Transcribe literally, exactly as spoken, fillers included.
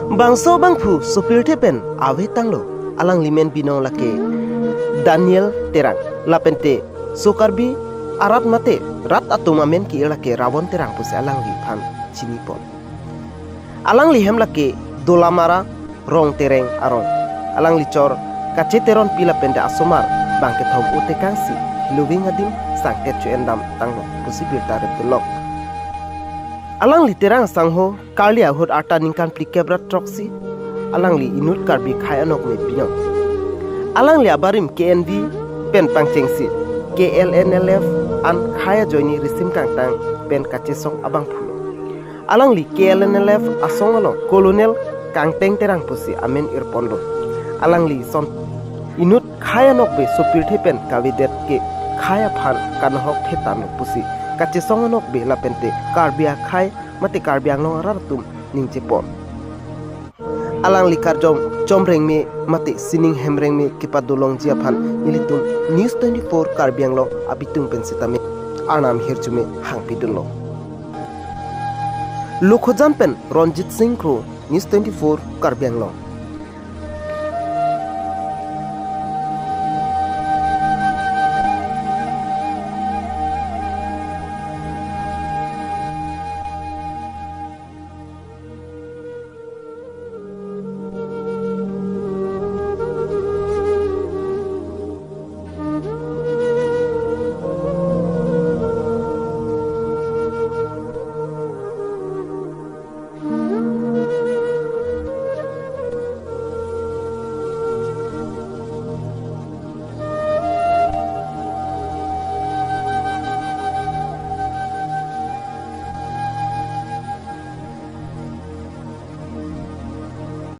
Bangso abangphu sopirthe pen ave tanglo. Alangli men binong lake Daniel Terang, lapente so Karbi arat mate rat atum amen ke-ir lake Ravon Terang pusi alangliphan chinipon. Alangli hem lake Dolamara Rongtereng arong. Alangli chor Kache Teronpi lapente asomar bang kethom otekangsi Hiloving adim sangtet cho-endam tanglo pusi birta repdunlo. Alangli Terang sangho karli ahut arta ningkan phlikep ra throksi. Alangli inut Karbi akhai anokme binong. Alangli abarim K N V pen pangchengsi K L N L F an akhai ajoine risim kangtang pen kachesong abangphulo. Alangli K L N L F asong along Colonel Kangteng Terang pusi amen irponlo. Alangli son inut akhai anokbe sopirthe pen kavedet ke akhai aphan kanohok thetanglo pusi kachesong anokbe lapente Karbi akhai mate Karbi Anglong arat atum ningjepon. Alangli karjong chomrengme mate sining hemrengme kepadolongji aphan nelitum News twenty-four Karbi Anglong abitung pen sitame arnam hirjume hangpidunlo. Lokhojan pen Ronjit Singh Kro, News twenty-four Karbi Anglong.